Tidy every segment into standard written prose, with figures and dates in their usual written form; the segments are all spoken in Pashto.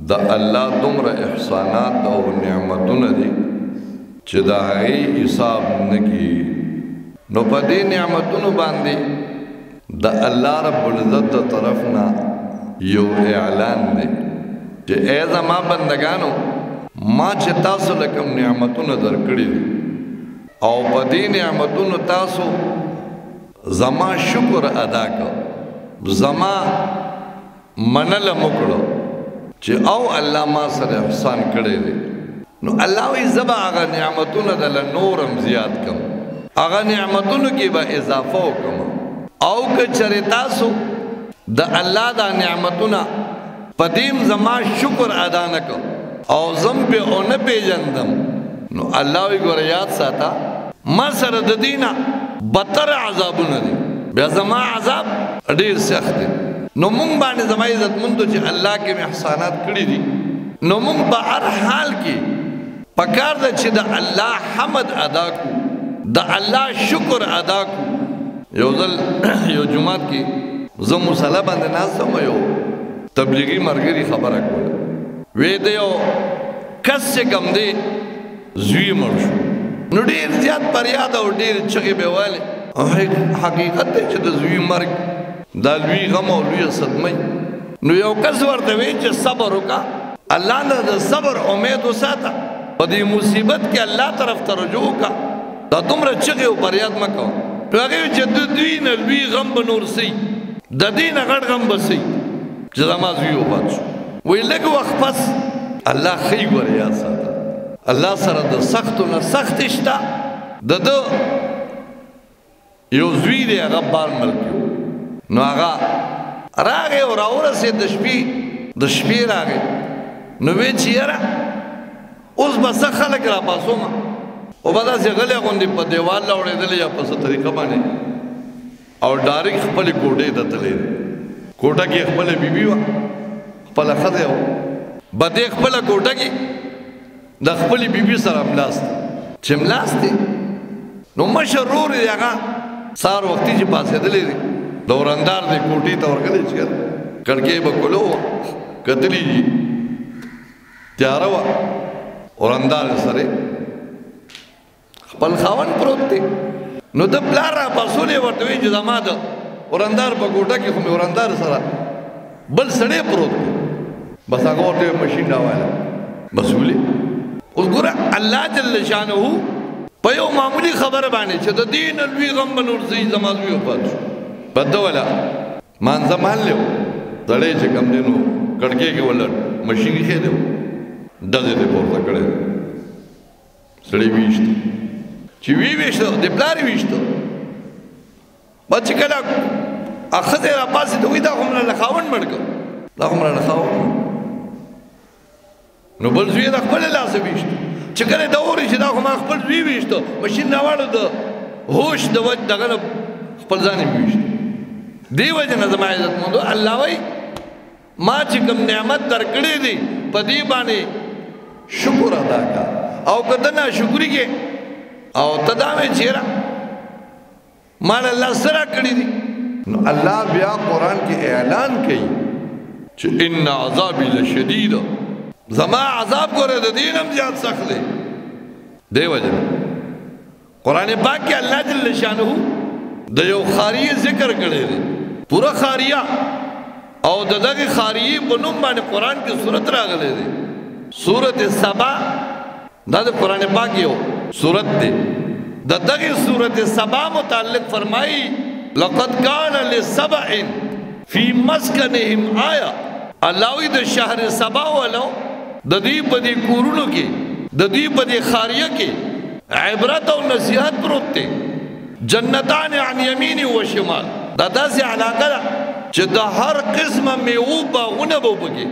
د الله دومره احسانات او نعمتونه دي چې د هغې حساب نه کېږي. نو په دې نعمتونو باندې د الله رب العزت د طرف نه یو اعلان دی چې ای زما بندگانو، ما چې تاسو له کوم نعمتونه درکړي دي او په دې نعمتونو تاسو زما شکر ادا کړ، زما منله مو کړو چې او الله ما سره احسان کړی دی، نو الله وایي زه به هغه نعمتونه دله نور هم زیات کړم، هغه نعمتونو کې به اضافه وکړم. او که چېرې تاسو د الله دا نعمتونه په دې هم زما شکر ادا نه کړ او زم پې ونه پېژندم، نو الله وایي ګوره یاد ساته، ما سره د دې نه بدتر عذابونه دي، بیا زما عذاب ډېر سخت دی. نو مونږ باندې زما عزتمندو چې الله کې مې احسانات کړي دي، نو مونږ په هر حال کې پکار ده چې د الله حمد ادا کړو، د الله شکر ادا کړو. یو ځل یو جومات کې زه مصلی باندې ناست وم، یو تبلیغي ملګري خبره کوله، وی د یو کس چې کوم دی زوی مړ شو، نو ډېر زیات فریاد او ډېر چغې به ویلې. حقیقت دی چې د زوی مرګ دا لوی غم او لویه صدمه. نو یو کس ورته وی چې صبر وکړه، الله نه د صبر امید وساته، په دې مصیبت کې الله طرف ته رجوع وکړه، دا دومره چغې او فریاد مه کوه. نو هغې وی چې د دوی نه لوی غم به نور سي، د دې نه غټ غم به سي چې زما زوی وفات شو. وایي لږ وخت پس الله ښه ګوره یاد ساته، الله سره د سختو نه سخت شته. د ده یو زوی دی، هغه بار ملک یو، نو هغه راغی او راورسېد، د شپې راغی. نو وی چې یاره اوس به څه خلک راپاڅوم، او به داسې غلی غوندې په دیوال لاوړېدلی یا په څه طریقه باندې، او ډایرکټ خپلې کوټې ته تللی دی. کوټه کې خپله بیبي وه، خپله ښځه وه، به دې خپله کوټه کې د خپلې بیبي سره ملاست دی. چې ملاست دی نو مشر ورور یې هغه سهار وختي چې پاڅېدلی دی، د ورندار دی کوټې ته ورغلی، چې کړکۍ به کولو وه، کتلي دي، تیاره وه، ورندار یې سره خپل خاوند پروت دی. نو د پلار راپاڅولی ورته وایي چې زما د ورندار په کوټه کې خو مې ورندار سره بل سړی پروت دی. بس هغه ورته وایي مشین راواله، بس ولې. اوس ګوره الله جل شانه په یو معمولي خبره باندې چې د دې نه لوی غم به نور ځي، زما زوی وفات شو، په ده ولا مانځه مانلی و، سړی چې کوم دی نو کړکۍ کې ولاړ مشین ایښی دی، ډزې دې پورته کړی دی، سړی ویشت، چې وی ویشته د پلار یې ویشته. بس چې کله ښځه یې راپاڅېده وایي دا خو مې راله خاوند مړ کړ، دا خو مې راله خاوند مړ. نو بل زوی یې د خپله لاسه ویشت، چې کله دا اوري چې دا خو ما خپل زوی ویشته، مشین راواړو د هوش د وجه دغه نه خپل ځان یې ویشت. دې وجې نه زما عزتمندو الله وایي ما چې کوم نعمت درکړی دی په دې باندې شکر ادا کړه، او که ته ناشکري کې او ته دا وایې چې یاره ما له الله څه راکړي دي، نو الله بیا قرآن کې اعلان کوي چې ان عذابي لشدید، زما عذاب ګوره د دې نه هم زیات سخت دی. دې وجه نه قرآن پاک کې الله جل شانه د یو ښاریې ذکر کړی دی، پوره ښاریه، او د دغې ښاریې په نوم باندې قرآن کې سورت راغلی دی، سورت سبا. دا د قرآن پاک یو سورت دی. د دغې سورت سبا متعلق فرمایي لقد کان لسبع فی مسکنهم آیه. الله وایي د شهر سبا والو د دوی په دې کورونو کې، د دوی په دې ښاریه کې عبرت او نصیحت پروت دی. جنتان عن یمین و شمال، دا داسې علاقه ده چې د هر قسمه میوو باغونه به پکې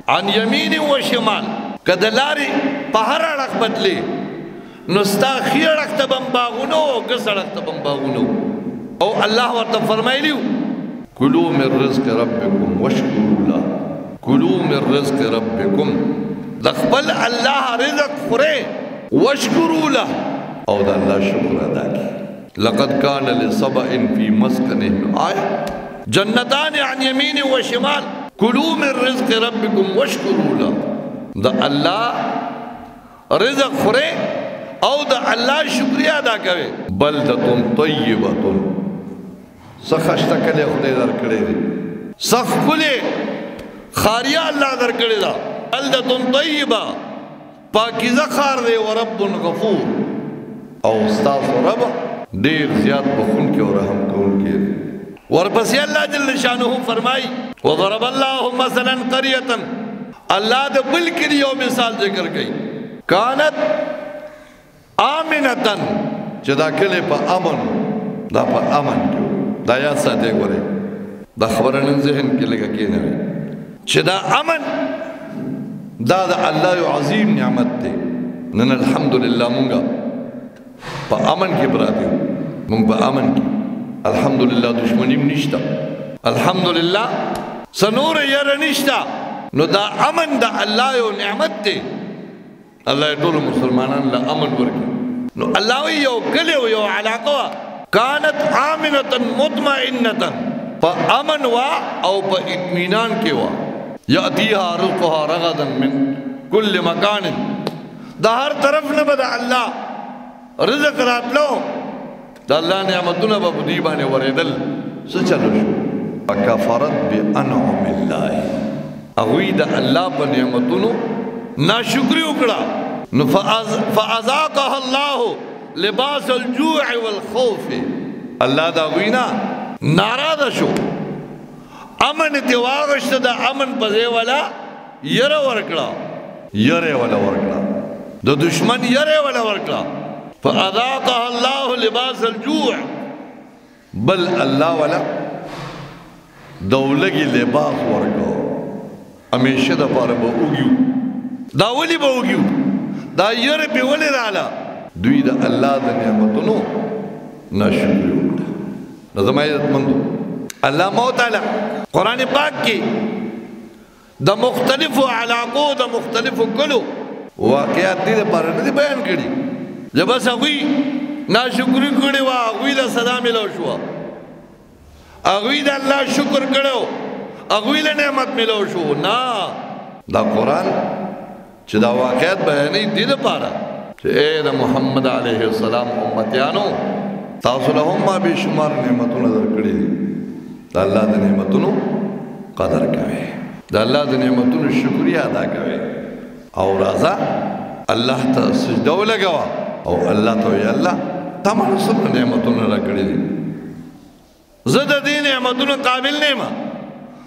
عن یمین و شمال، که د لارې په هر اړخ بدلې نو ستا ښي اړخ ته به هم باغونه او ګس اړخ ته به هم باغونه. او الله ورته فرمایلي کلو من رزق ربکم واشکروا له، کلو من رزق ربکم، د خپل الله رزق خورئ، واشکروا له، او د الله شکر ادا کړئ. لقد كان لسبأ في مسكنهم آية جنتان عن يمين وشمال کلو من رزق ربکم واشکروا له. دا الله رزق خوره او دا الله شکریہ ادا کوي. بلدتون طیبتون، سخشته کلی خدای در کړی دی، سخ کلی خاریا الله در کړی دا. بلدتون طیبه، پاکیزه خار دی. ورب غفور، او ستاسو رب ډیر زیات بخون کې او رحم کوونکی دی. ورپسې الله جل شانه فرمایي وضرب الله مثلا قرية، الله د بل کلي یو مثال ذکر کوي. کانت آمنتن، چې دا کلی په امن، دا په امن کې، دا یاد ساتئ ګورئ، دا خبره نن ذهن کې لږه کېنوئ چې دا امن دا د الله یو عظیم نعمت دی. نن الحمدلله مونږه په امن کې پراته یو، مونږ په امن کې الحمدلله، دشمنی هم نشته الحمدلله، څه نوره یره نشته. نو دا امن د الله یو نعمت دی. الله یې ټولو مسلمانانو له امن ورکړي. نو الله وایي یو کلی او یو علاقه وه، کانت آمنة مطمئنة، په امن وه او په اطمینان کې وه. یأتیها رزقها رغدا من کل مکان، د هر طرف نه به د الله رزق راتلو، د الله نعمتونه به په دوی باندې ورېدل. څه چلو شو؟ فکفرت بانعم الله، هغوی د الله په نعمتونو ناشکري وکړه. نو فأذاقها الله لباس الجوع والخوف، الله د هغوی نه ناراضه شو، امن تی واغشته، د امن په ځای ولا یره ورکړه، یره ولا ورکړه، د دشمن یره ولا ورکړه. فأذاقها الله لباس الجوع، بل الله ولا دولګي لباس ورکړو، همیشه د پاره به وږي. دا ولې به وږي؟ دا یره پې ولې راله؟ دوی د الله د نعمتونو ناشکري وکړه. نو زما عزتمندو، الله تعالی قرآن پاک کې د مختلفو علاقو د مختلفو کلو واقعات دې لپاره نه دي بیان کړي چې بس هغوی ناشکري کړې وه، هغوی له سزا میلاو شوه، هغوی د الله شکر کړی هغوی له نعمت میلاو شو. نه، دا قرآن چې دا واقعات بیانوي دې لپاره چې ای د محمد علیه السلام امتیانو، تاسو له هم ما بې شمار نعمتونه درکړي دي، د الله د نعمتونو قدر کوئ، د الله د نعمتونو شکریہ ادا کوئ، او راځه الله ته سجده ولګوه او الله ته وایي الله تا ماله څومره نعمتونه راکړي دي، زه د دې نعمتونو قابل نه یم،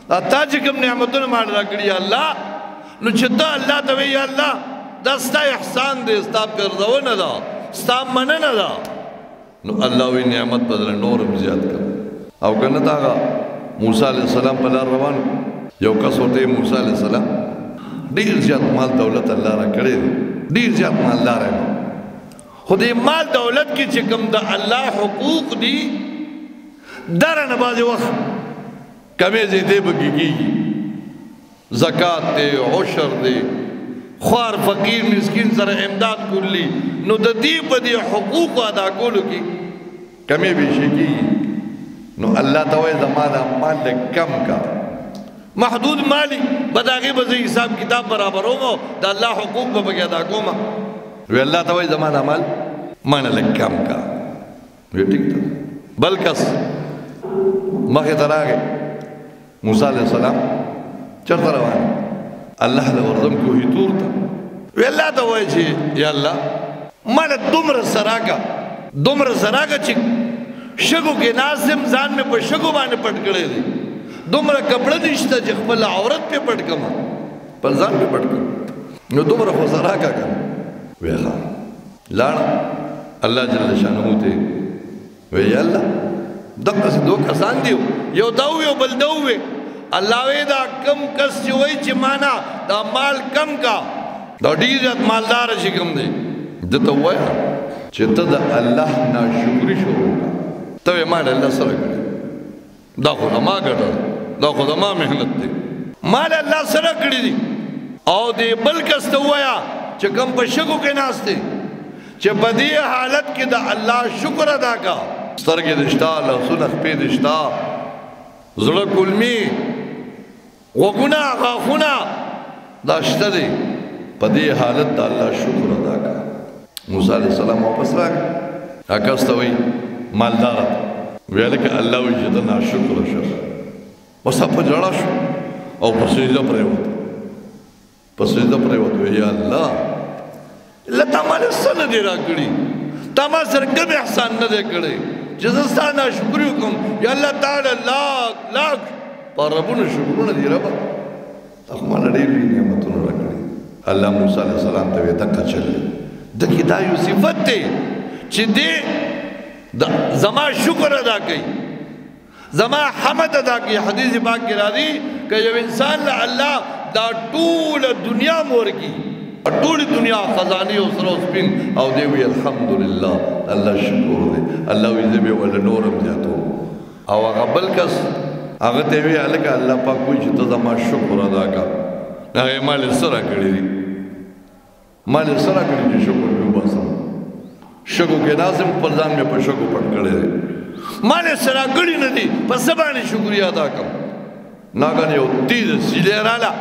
دا تا چې کوم نعمتونه ماله راکړي الله، نو چې ته الله ته وایي الله دا ستا احسان دی، ستا پیرزونه ده، ستا مننه ده، نو الله وایي نعمت به درله نور هم زیات کړم. او که نه هغه موسی علیه السلام په لار روان یو کس ورته موسی علیه السلام ډېر زیات مال دولت الله راکړی دی، ډېر زیات مالدار یم، خو دې مال دولت کې چې کوم د الله حقوق دي دا رانه بعضې وخت کمې زیاتې پکې کېږي. زکات دی، عشر دی، خوار فقیر مسکین سره امداد کولی، نو د دې په دې حقوقو ادا کولو کې کمې بیشې کېږي. نو الله ته وایي زما دا مال لږ کم کا، محدود مالی به د هغې به زه حساب کتاب برابروم او د الله حقوق به پکې ادا کوم. وی الله ته وایي زما دا مال مانه لږ کم کا. وی ټیک ده. بل کس مخې ته راغی، موسی علیه السلام چېرته روان؟ الله له ورځم کوهي تور ته. وی الله ته وایي چې یا الله ماله دومره څه راکړه، دومره څه راکړه چې شګو کې ناست یم، ځان مې په شګو باندې پټ کړی دی، دومره کپړه نشته چې خپل عورت پې پټ کړم، خپل ځان پې پټ کړم، نو دومره خو څه راکړه که نه. وی ښه لاړه، الله جل شانه ته وی یا الله دقسې دوه کسان دي، یو دا ووی او بل دا ووی. الله وی دا کم کس چې وایي چې مانا دا مال کم کا، دا ډېر زیات مالدار چې کوم دی، ده ته ووایه چې ته د الله ناشکري شروع کړه، ته وایې مال الله سره کړی، دا خو زما ګټه ده، دا خو زما محنت دی، مال الله سره کړی دی. او دې بل کس ته ووایه چې کوم په شګو کې ناست دی، چې په دې حالت کې د الله شکر ادا کړه، سترګې دې شته، لاسونه خپې دې شته، زړه کولمې غوږونه، غاښونه دا شته دی. په دې حالت د الله شکر ادا کړه. موسی علیه السلام واپس راغی، کس ته وایي مالداره ته ویل که الله وایي چې ته ناشکره شه. بس په ژړا شو او په سجده پرېوت، په سجده پرېوت. وایي یا الله، الله تا ماله څه نه دي راکړي، تا ما سره کوم احسان نه دی کړی چې زه ستا ناشکري وکړم. یا الله تعالی لاک لاک په ربونو شکرونه دي. ربه تا خو ماله ډېر لوی نعمتونه راکړي. الله موسی علیه السلام ته وایي دقه چل دی، دکې دا یو صفت دی چې دی زما شکر ادا کوي، زما حمد ادا کوي. حدیث پاک کې راځي که یو انسان له الله دا ټوله دنیا مور کی، ټوله دنیا خزانې او سره او سپین، او دی وایي الحمدلله الله شکر دی، الله وایي زه به وله نور هم زیاتوم. او هغه بل کس هغه ته وایي هلکه الله پاک وایي چې ته زما شکر ادا کړه. هغې ما له څه راکړي دي، ما له څه راکړي چې شکر پرې وباسم؟ شګو کې ناست یم، خپل ځان مې په شګو پټ کړی دی، ما له څه راکړي نه دي، په څه باندې شکریه ادا کړم؟ ناګهانه یو تیزه سیلۍ راله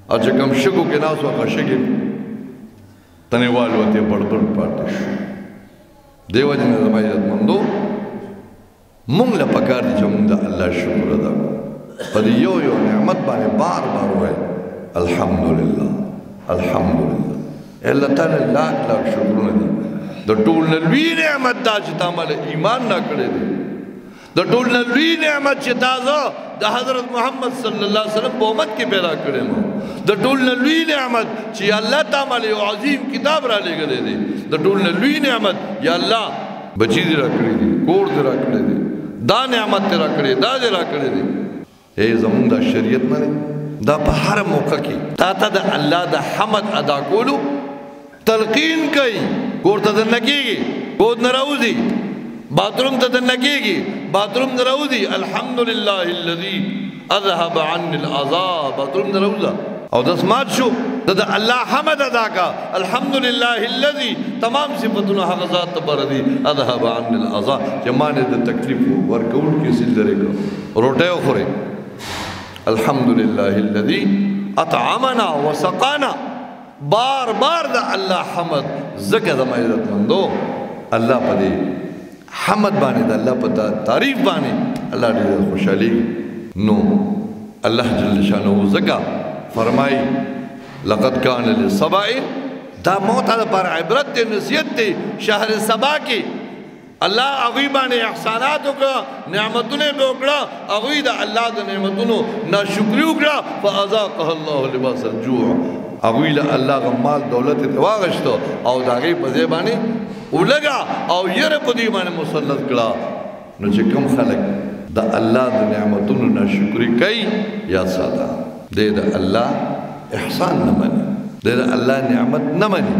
او چې کوم شګو کې ناست وو هغه شګې تنې والوتې، بړبړ پاتې شو. دې وجې نه زما عزتمندو مونږ له پکار دي چې مونږ د الله شکر ادا کړو. په دې یو یو نعمت باندې بار بار ووایي الحمدلله الحمدلله. الله تعالی لاک لاک شکرونه دي. د ټول نه لوی نعمت دا چې تا ماله ایمان راکړی دی، د ټول نه لوی نعمت چې تا زه د حضرت محمد صلی الله علیه وسلم په امت کې پیدا کړی یم، د ټول نه لوی نعمت چې الله تا ماله یو عظیم کتاب را لېږلی دی، د ټول نه لوی نعمت یا الله بچي دې راکړي دي، کور دې راکړی دی، دا نعمت دې راکړی، دا دې راکړی دی. ای زمونږ دا شریعت نه دی، دا په هر موقع کې تا ته د الله د حمد ادا کولو تلقین کوي. کور ته دننه کېږي، کور نه راوځي، باتروم ته دننه کېږي، باتروم نه راوځي، الحمدلله الذي اذهب عني الاذى، باتروم نه راوځه او دس مات شو، د الله حمد ادا کا، الحمدلله الذي، تمام صفتونه هغه ذات ته بر دي، اذهب عني الاذى، چې ما نه د تکلیف ورکول کې سیل لرې کړ. روټۍ وخورې، الحمدلله الذي اطعمنا وسقانا، بار بار د الله حمد. ځکه زما عزتمندو الله په دې حمد باندې، د الله په تعریف باندې الله ډېر خوشحالېږي. نو الله جل شانه ځکه فرمایي لقد کان لسبع، دا موت لپاره عبرت دی، نصیحت دی. شهر سبا کې الله هغوی باندې احسانات وکړه، نعمتونه یې پرې وکړه، هغوی د الله د نعمتونو ناشکري وکړه، فاذاقها الله لباس الجوع، هغوی له الله هغه مال دولت یې ترې واخیستو او د هغې په ځای باندې ولګه او یره په دوی باندې مسلط کړه. نو چې کوم خلک د الله د نعمتونو ناشکري کوي، یاد ساته دی د الله احسان نه مني، دی د الله نعمت نه مني.